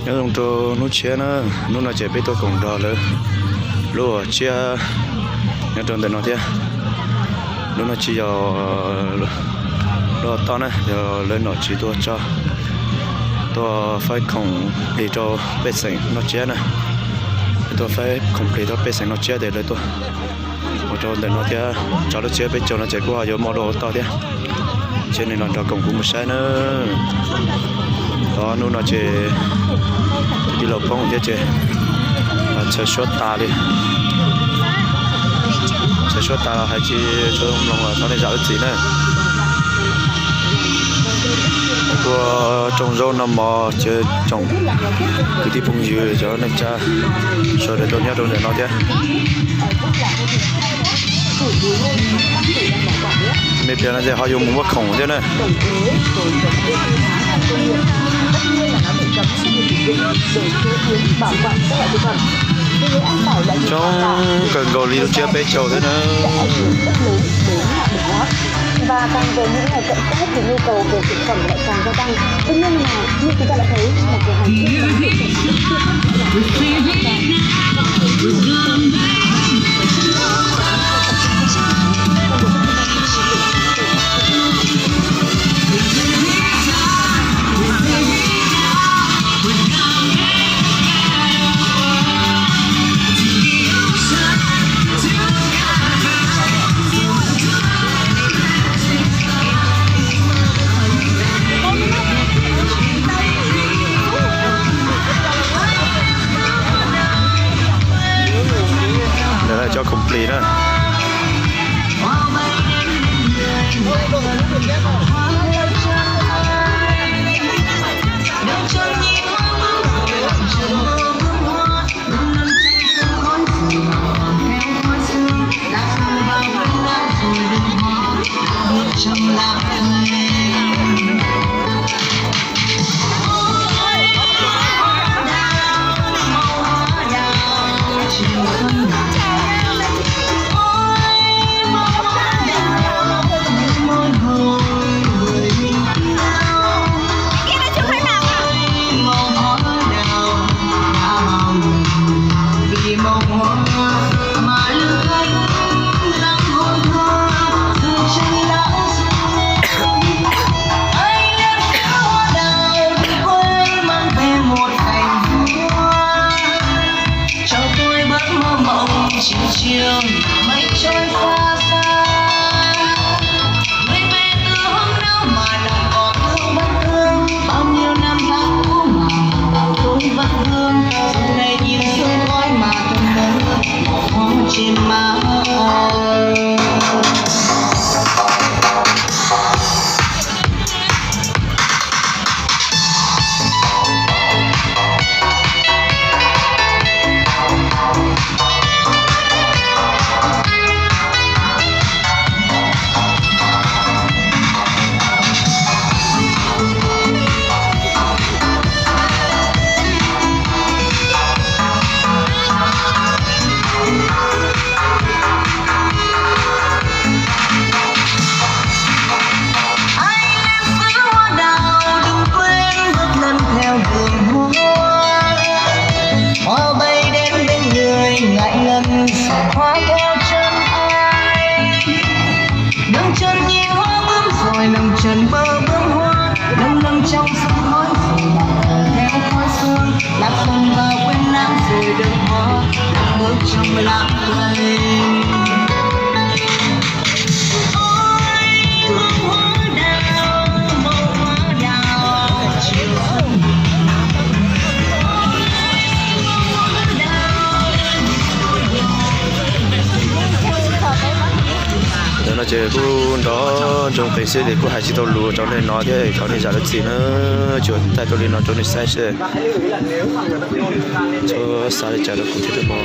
Nyob zoo rau hnub tshiab na, hnub no ces peb tuaj koom nrog lawv lub tsiab nyob rau ntawm no thiab. Lub no tsis yog lub toj na, yog lawv nom tswv tuaj tso, tuaj faib khoom plig rau pej xeem noj tsiab na. Tuaj faib khoom plig rau pej xeem noj tsiab tes lawv tuaj ua rau ntawm no thiab. Tso lub tsiab peb caug no ces kuj ho yuav muaj lub hauv toj thiab. Ces nej los nrog koom kuv mus saib na. Hnub no ces tij laug poob thiab ces txhawv suab tas li. Txhawv suab tas los hais tsis tshua mloog los thov nej zam lub txim na. Kuj rooj zaub noj mov ces tsoom kwv tij phooj ywg cov neej tsa sawv daws tuaj nyob rau ntawm no thiab. Me pliag no ces ho yuav mus muab khoom thiab na. Coob kawg nkaus li lub tsiab peb caug thiab na. Ntawd cov khoom plig na. Cho tôi bớt mơ mộng chiều chiều, mây trôi qua xa. Người về từ hôm nào mà lòng còn thương vẫn thương. Bao nhiêu năm tháng cũ mà lòng tôi vẫn vương. Giờ này nhìn sương khói mà thơm thơm, màu hoa trên má. Ai là xứ hoa đào đừng quên bước lần theo đường hoa. Hoa bay đến bên người ngại ngần, hoa theo chân ai. Nâng chân nhìn hoa bướm rồi nâng chân mơ bướm hoa. Lâng lâng trong sương khói phủ lặng thở theo khói sương. Lạc dần vào quên lãng rồi đường hoa. Bước trong lãng quên. Ntawm no ces kuj nrov nroo qees xwb ces kuj hais tsis tau lus rau nej no thiab, thov nej zam lub txim na. Tsuas thaij tau li no rau nej saib seb. Txhob xav li cas rau kuv thiab nawb mog.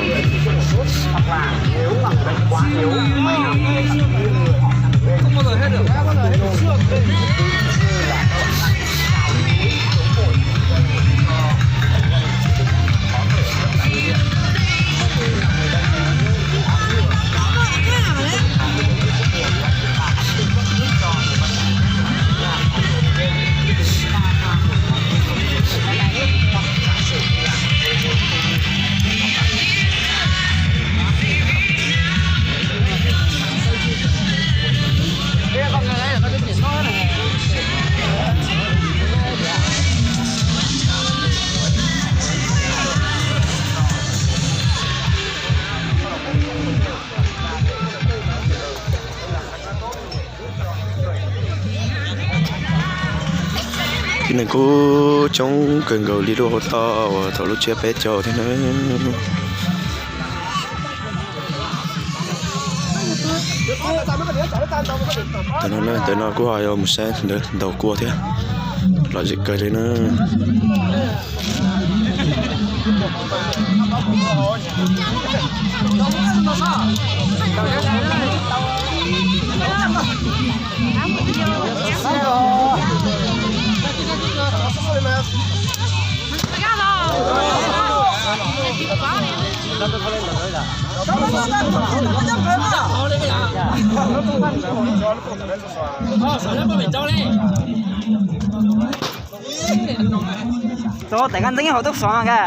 Neeg kuj coob kawg nkaus li lub hauv toj uas thaum lub tsiab peb caug thiab na. Ntawm no, ntawm no kuj ho yuav mus saib ntaus kua thiab, lom zem kawg li na. Tus tawm koj ntxeeb hauv tub xov ka.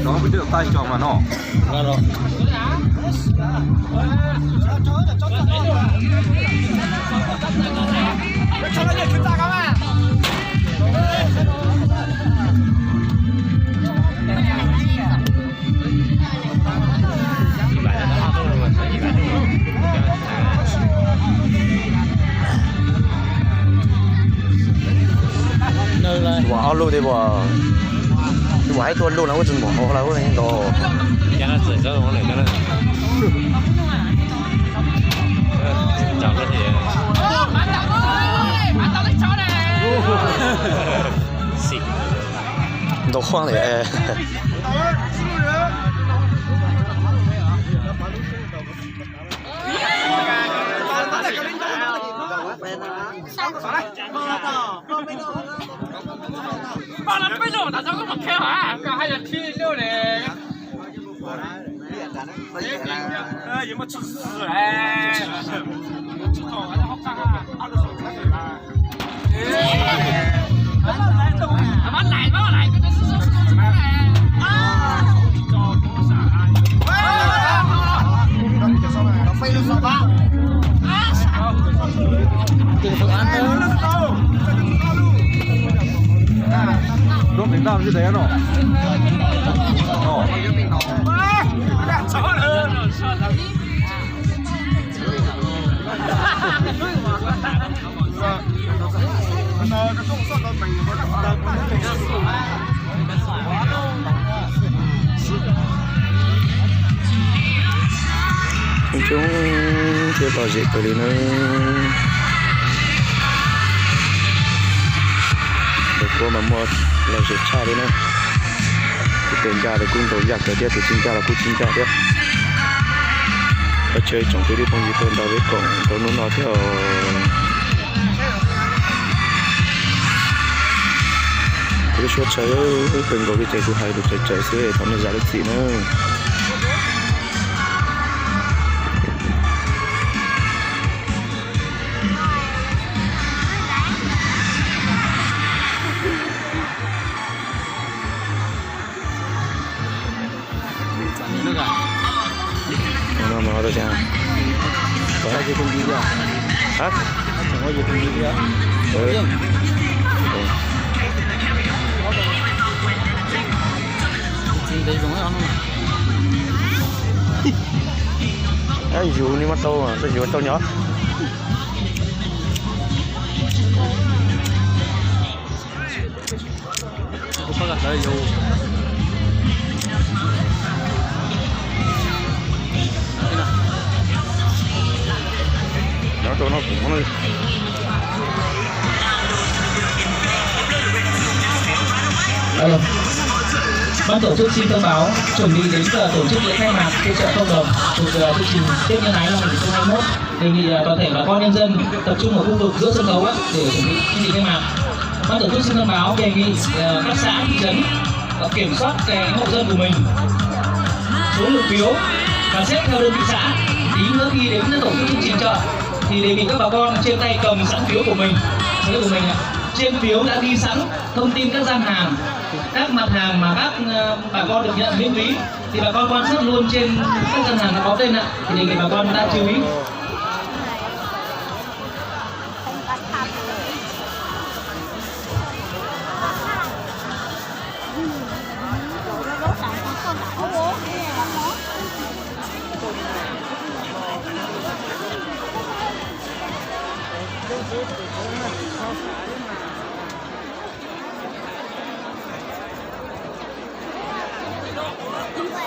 Rov peb twb tau taij tso mas no. Ua ob lub thiab, ua ib tug lub no ua tsis npaum hauv lawm ntau. Ntau khuaj li. Peb lub, tam sim no koj mus khej hov, koj hais yog tsib lub ne. Rub pem ntawm ntsis dev no. Coob coob thiab lom zem kawg li na. Tus kuab mas muaj lom zem tshaj li na. Tus pem ncaj los kuj ntaus ncaj kawg thiab, tus tsis ncaj los kuj tsis ncaj thiab. Peb tsoom kwv tij phooj ywg tuaj nrog peb koom rau hnub no thiab. Kuv lub suab tshawv kawg nkaus li ces kuv hais lus tsawg tsawg xwb thov nej zam lub txim na. No mas ho tau xyov. Hab? Yus ni mas tau, tau yus tau nyob. Ờ. Ban tổ chức xin thông báo chuẩn bị đến giờ tổ chức lễ khai mạc hội chợ cộng đồng thuộc, ờ, chương trình Tết Nhân Ái năm hai nghìn không trăm hai mươi mốt. Đề nghị, ờ, toàn thể bà con nhân dân tập trung ở khu vực giữa sân khấu á, để chuẩn bị chương trình khai mạc. Ban tổ chức xin thông báo đề nghị, ờ, các xã, thị trấn, ờ, kiểm soát cái hộ dân của mình, số lượng phiếu và xếp theo đơn vị xã. Tí nữa khi đến tổ chức chương trình chợ thì đề nghị các bà con trên tay cầm sẵn phiếu của mình, phiếu của mình ạ. Trên phiếu đã ghi sẵn thông tin các gian hàng, các mặt hàng mà các, ờ, bà con được nhận miễn phí. Thì bà con quan sát luôn trên các gian hàng nó có tên ạ, thì đề nghị bà con ta chú ý.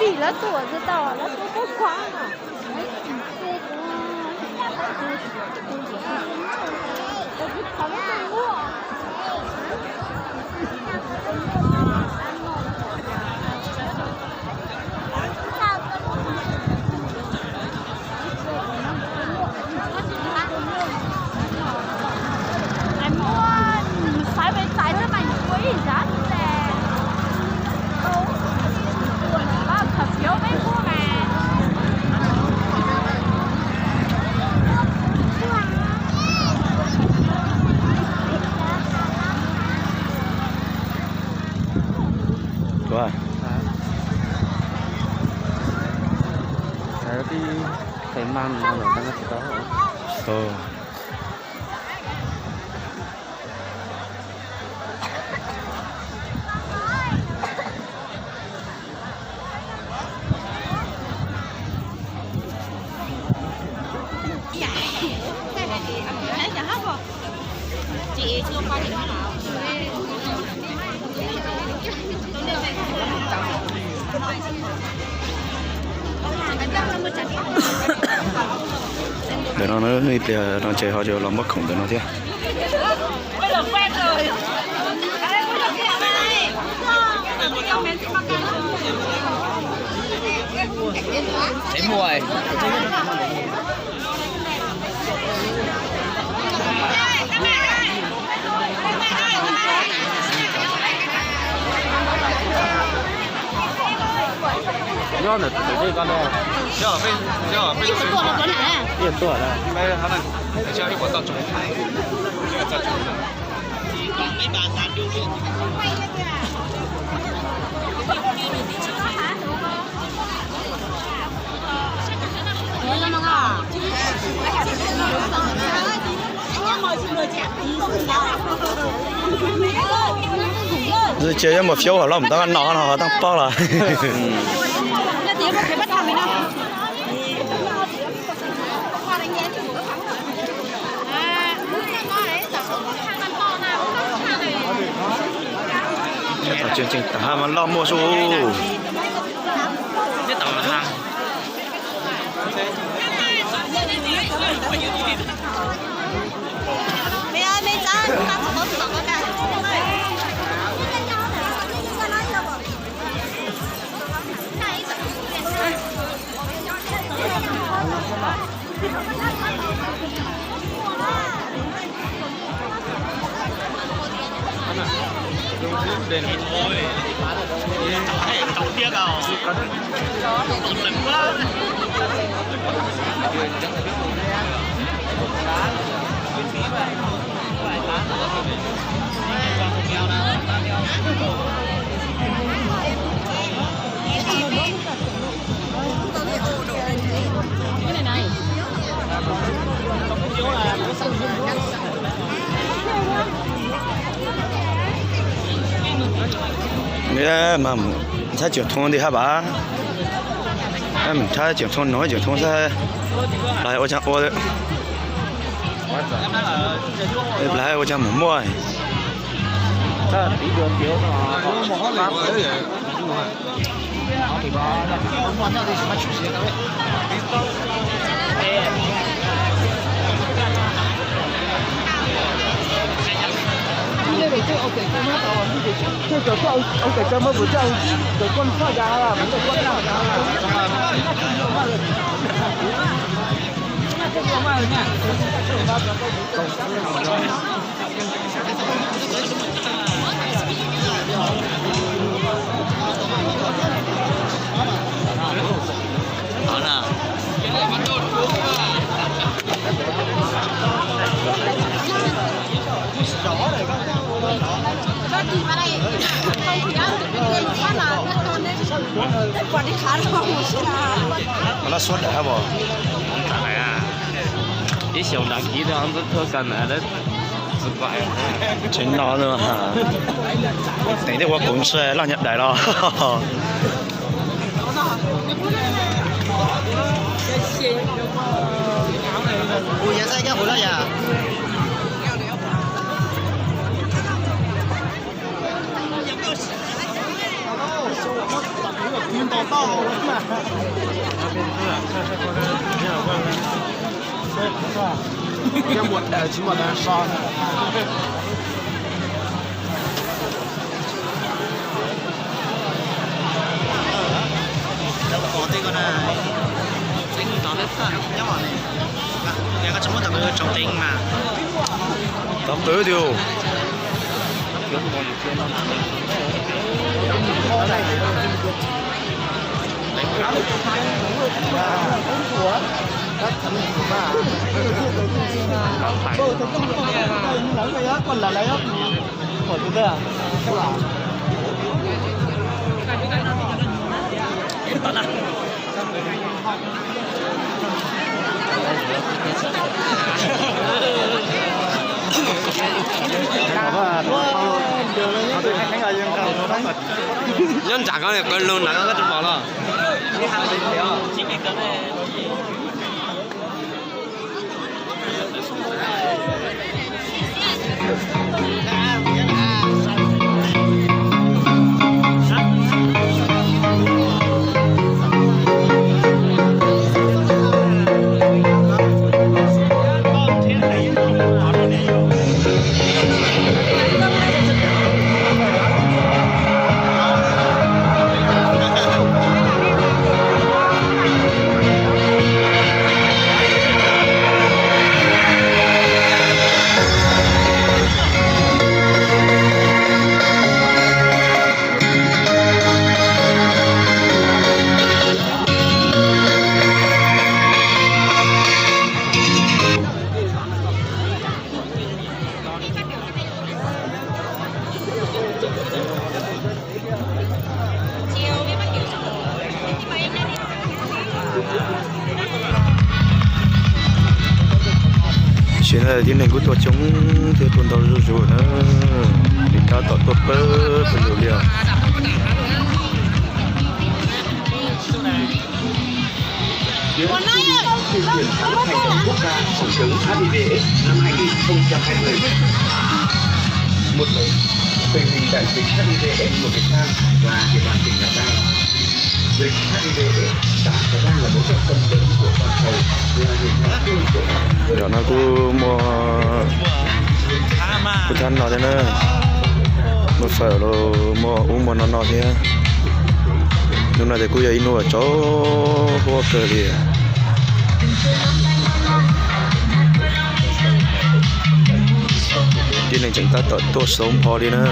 Txim lawv tus, tsis tau lawv tus kuj khuav. Maiv muaj, xaiv pem txais xwb mas yuav ua ib zaj xwb ces. Khaws phiv peb kuj mas. Ua, tib qe maj no los tsis tau. Ntawm no na, ib pliag no ces ho yuav los muab khoom ntawm no thiab. Nyob ntawm tus twg ko ne? Ib tuaj na. Ces yuav mus fiab hauv los mus tau no no ho tau paub los. Tseem tseem tav mas loj muaj sub. Nthab tseem thoo nti hab pas. Nthab tseem thoo, nov tseem thoo xwb. Lawv ua tsaag ua, lawv ua tsaag mus muaj. Laj suab dawm hab os. Ib xyoos dav kiv ntawd ntxub tuag kawg ntawd. Tsev no teem tej ua kuv ntshe loj nyab dais los. Tov qwv tiag. Nyob nram ko niam qw lug nram ko koj tsis pom los? Ces no tib neeg kuj tuaj coob thiab tuaj ntau zuj zus na, li tab tom tuaj pawg pawg lug li os. Tuyên bố tình hình đại dịch H I V S của Việt Nam và địa bàn tỉnh Hà Giang. Dịch H I V S tại Hà Giang là mối quan tâm lớn của toàn cầu, là nền tảng chung của Cov no kuj muaj, kuj thab no thiab na, muaj fawm los muaj ub muaj no no thiab. Hnub no ces kuj yog ib hnub uas tsaus huab kawg li. Tib neeg tseem tab tom tuaj xauv npo li na.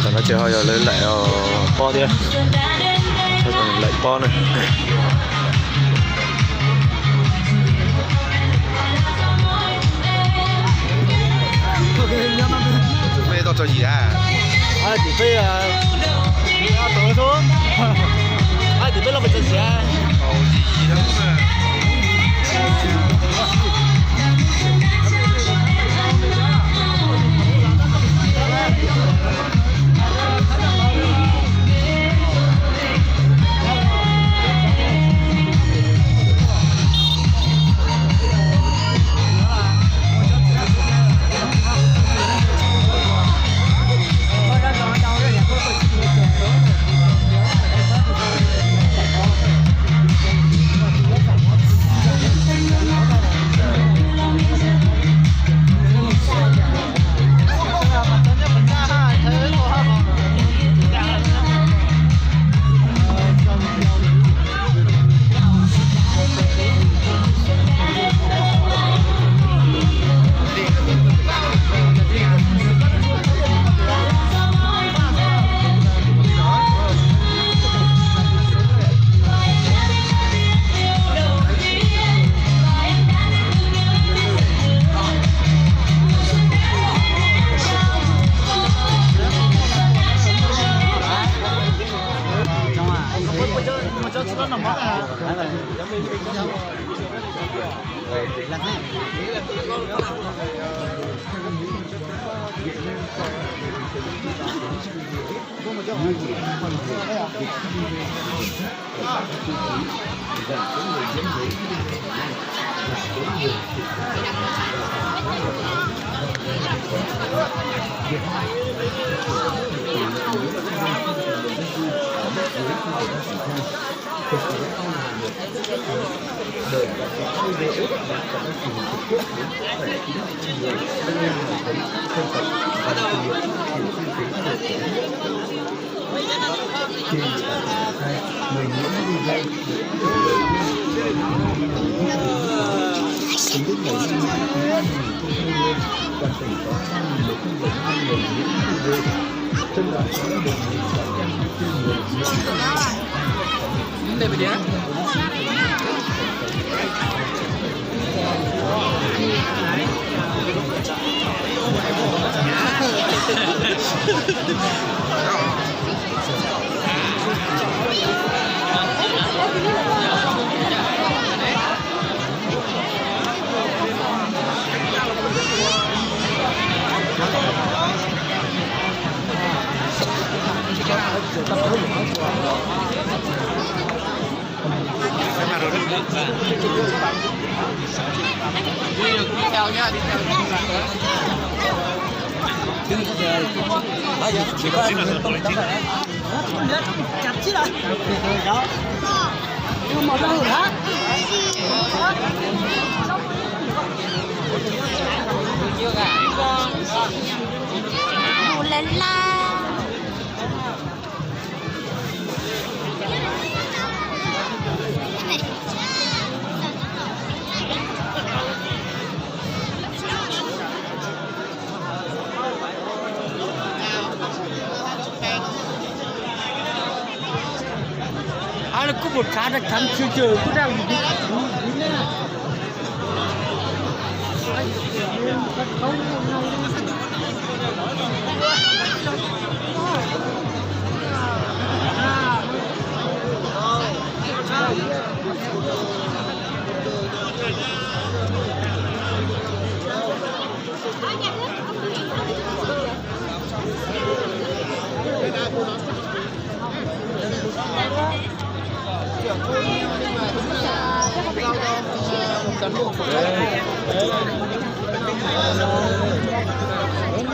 Tam no ces ho yog lawv laim pob thiab, laim pob na. Peb tau rau yim a. Tim peb, tim peb los pes tsawg yim a?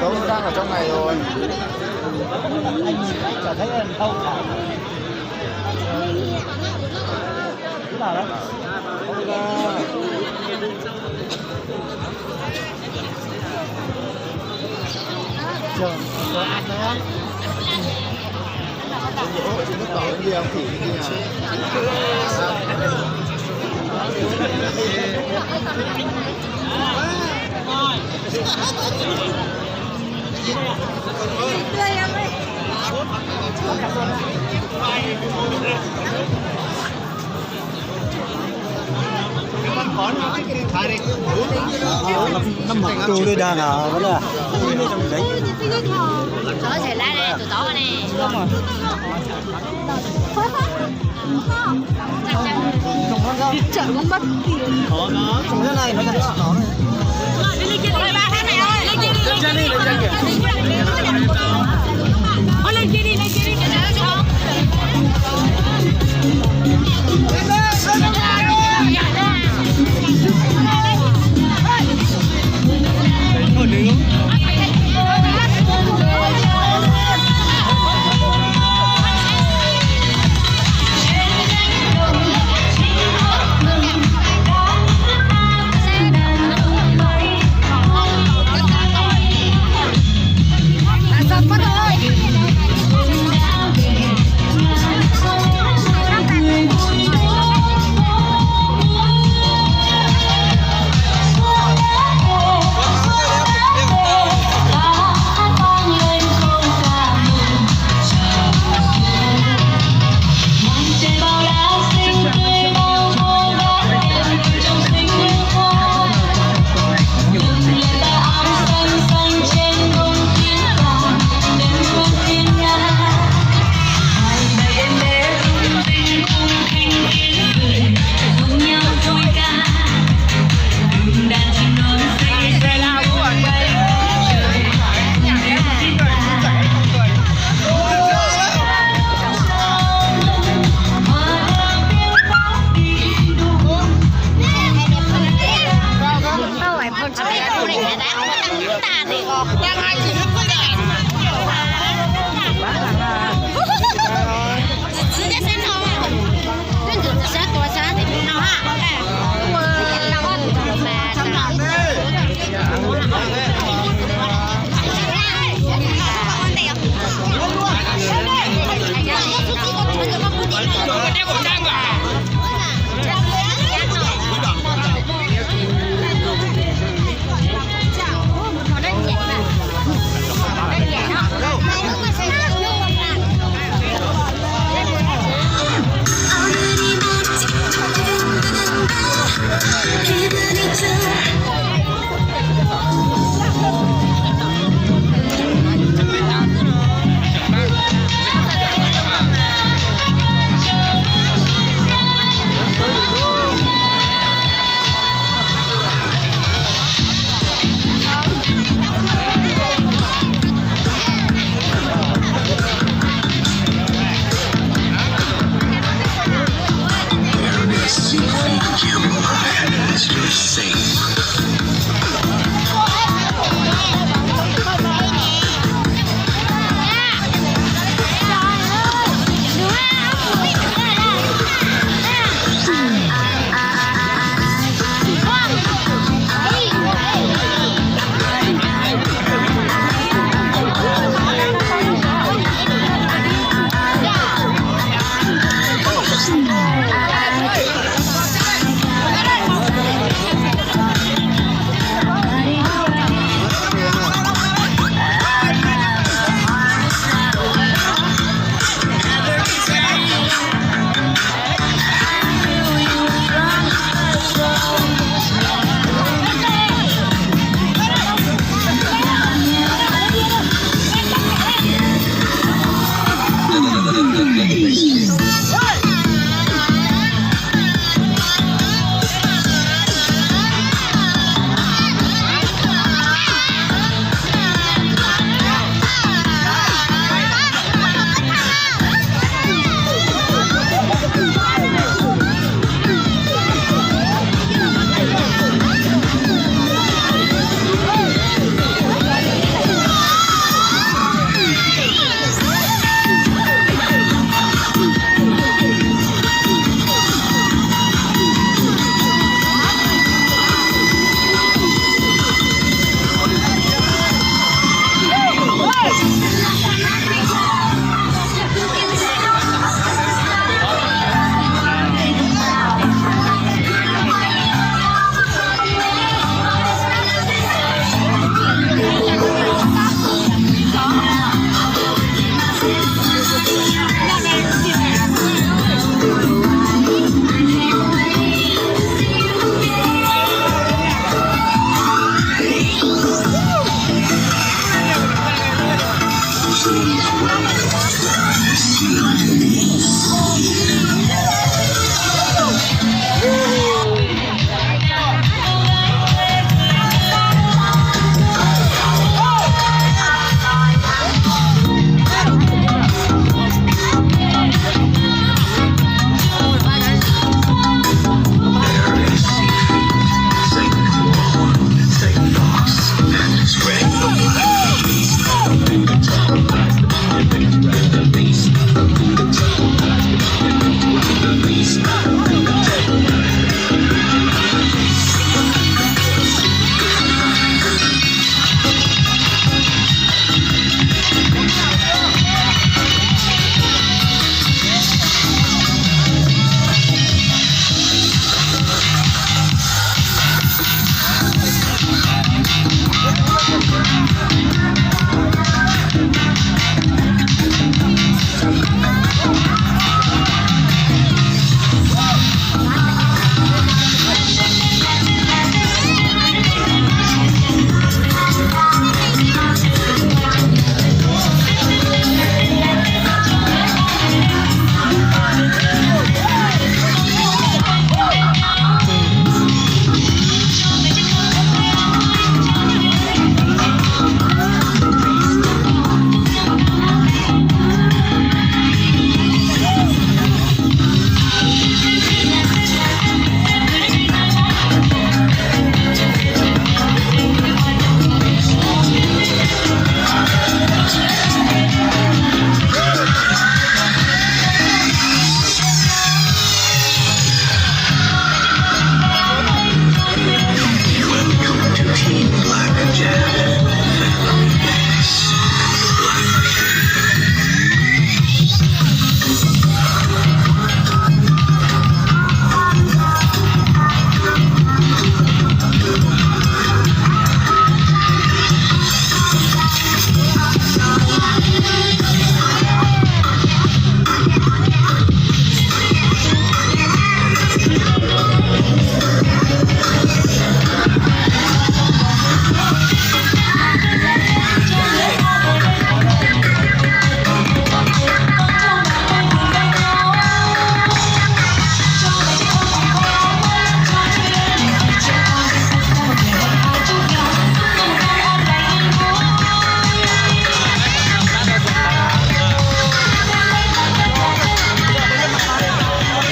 Tốn đang ở trong này rồi. Chả thấy đâu cả. Cứ bảo đấy. Giờ, giờ ăn đó. Nó mọc tu đây đang à, nó là. Đấy. Có thể lái này, tụi tỏ này. Chợ cũng bắt kịp. Trồng thế này nó chặt nó.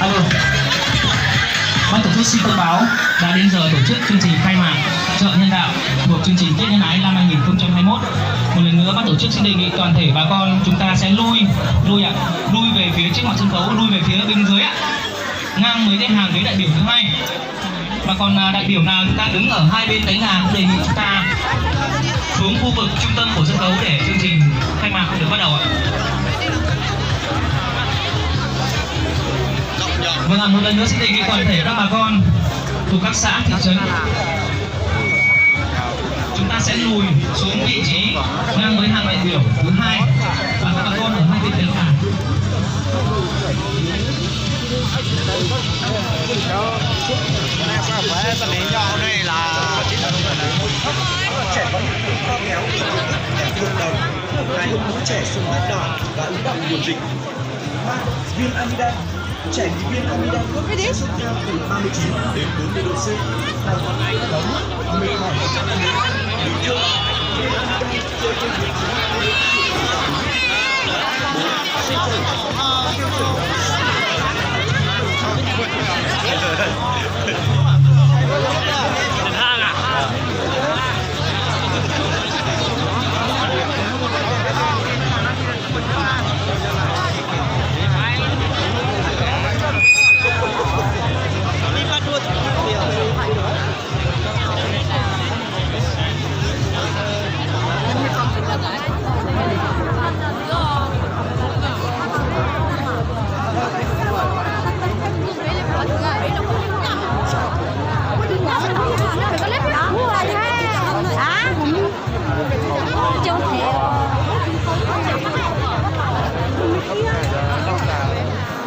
Alo. Ban tổ chức xin thông báo đã đến giờ tổ chức chương trình khai mạc chợ nhân đạo thuộc chương trình Tết Nhân Ái năm hai nghìn không trăm hai mươi mốt. Một lần nữa, ban tổ chức xin đề nghị toàn thể bà con chúng ta sẽ lui, lui ạ, lui về phía trước mặt sân khấu, lui về phía bên dưới ạ. Ngang mấy cái hàng ghế đại biểu thứ hai. Mà còn, à, đại biểu nào chúng ta đứng ở hai bên cánh hàng cũng đề nghị chúng ta xuống khu vực trung tâm của sân khấu để chương trình khai mạc được bắt đầu ạ. Vâng ạ, một lần nữa xin đề nghị toàn thể các bà con thuộc các xã, thị trấn, chúng ta sẽ lùi xuống vị trí ngang với hàng đại biểu thứ hai và các bà con ở hai bên cánh hàng. Trẻ có những cơn ho kéo, trẻ thuộc đầu, hai hốc mũi trẻ sưng mát đỏ và ứ đọng nguồn dịch. Ba, viêm amidan. Trẻ bị viêm amidan, sốt cao từ ba mươi chín đến bốn mươi độ C, đau họng, khó nuốt, mệt mỏi, bị thương. Viêm amidan.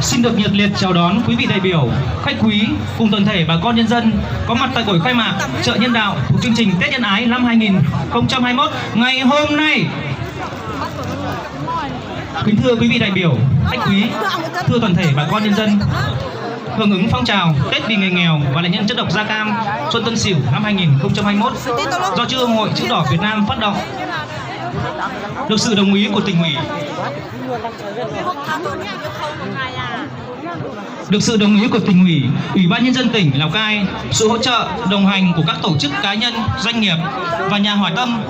Xin được nhiệt liệt chào đón quý vị đại biểu, khách quý cùng toàn thể bà con nhân dân có mặt tại buổi khai mạc chợ nhân đạo thuộc chương trình Tết Nhân Ái năm hai nghìn không trăm hai mươi mốt ngày hôm nay. Kính thưa quý vị đại biểu, khách quý, thưa toàn thể bà con nhân dân, hưởng ứng phong trào Tết vì người nghèo và nạn nhân chất độc da cam Xuân Tân Sửu năm hai nghìn không trăm hai mươi mốt do Trung ương Hội Chữ Đỏ Việt Nam phát động. Được sự đồng ý của tỉnh ủy, được sự đồng ý của tỉnh ủy, Ủy ban Nhân dân tỉnh Lào Cai, sự hỗ trợ đồng hành của các tổ chức cá nhân, doanh nghiệp và nhà hảo tâm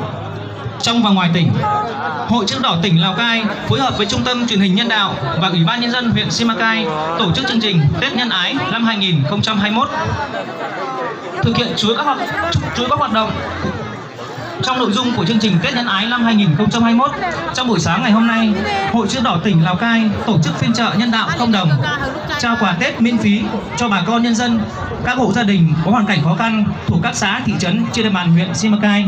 trong và ngoài tỉnh. Hội Chữ Đỏ tỉnh Lào Cai phối hợp với Trung tâm Truyền hình Nhân đạo và Ủy ban Nhân dân huyện Simacai tổ chức chương trình Tết Nhân Ái năm hai nghìn không trăm hai mươi mốt. Thực hiện chuỗi các hoạt, chuỗi các hoạt động trong nội dung của chương trình Tết Nhân Ái năm hai nghìn không trăm hai mươi mốt, trong buổi sáng ngày hôm nay, Hội Chữ Đỏ tỉnh Lào Cai tổ chức phiên chợ nhân đạo cộng đồng, trao quà Tết miễn phí cho bà con nhân dân, các hộ gia đình có hoàn cảnh khó khăn thuộc các xã, thị trấn trên địa bàn huyện Simacai.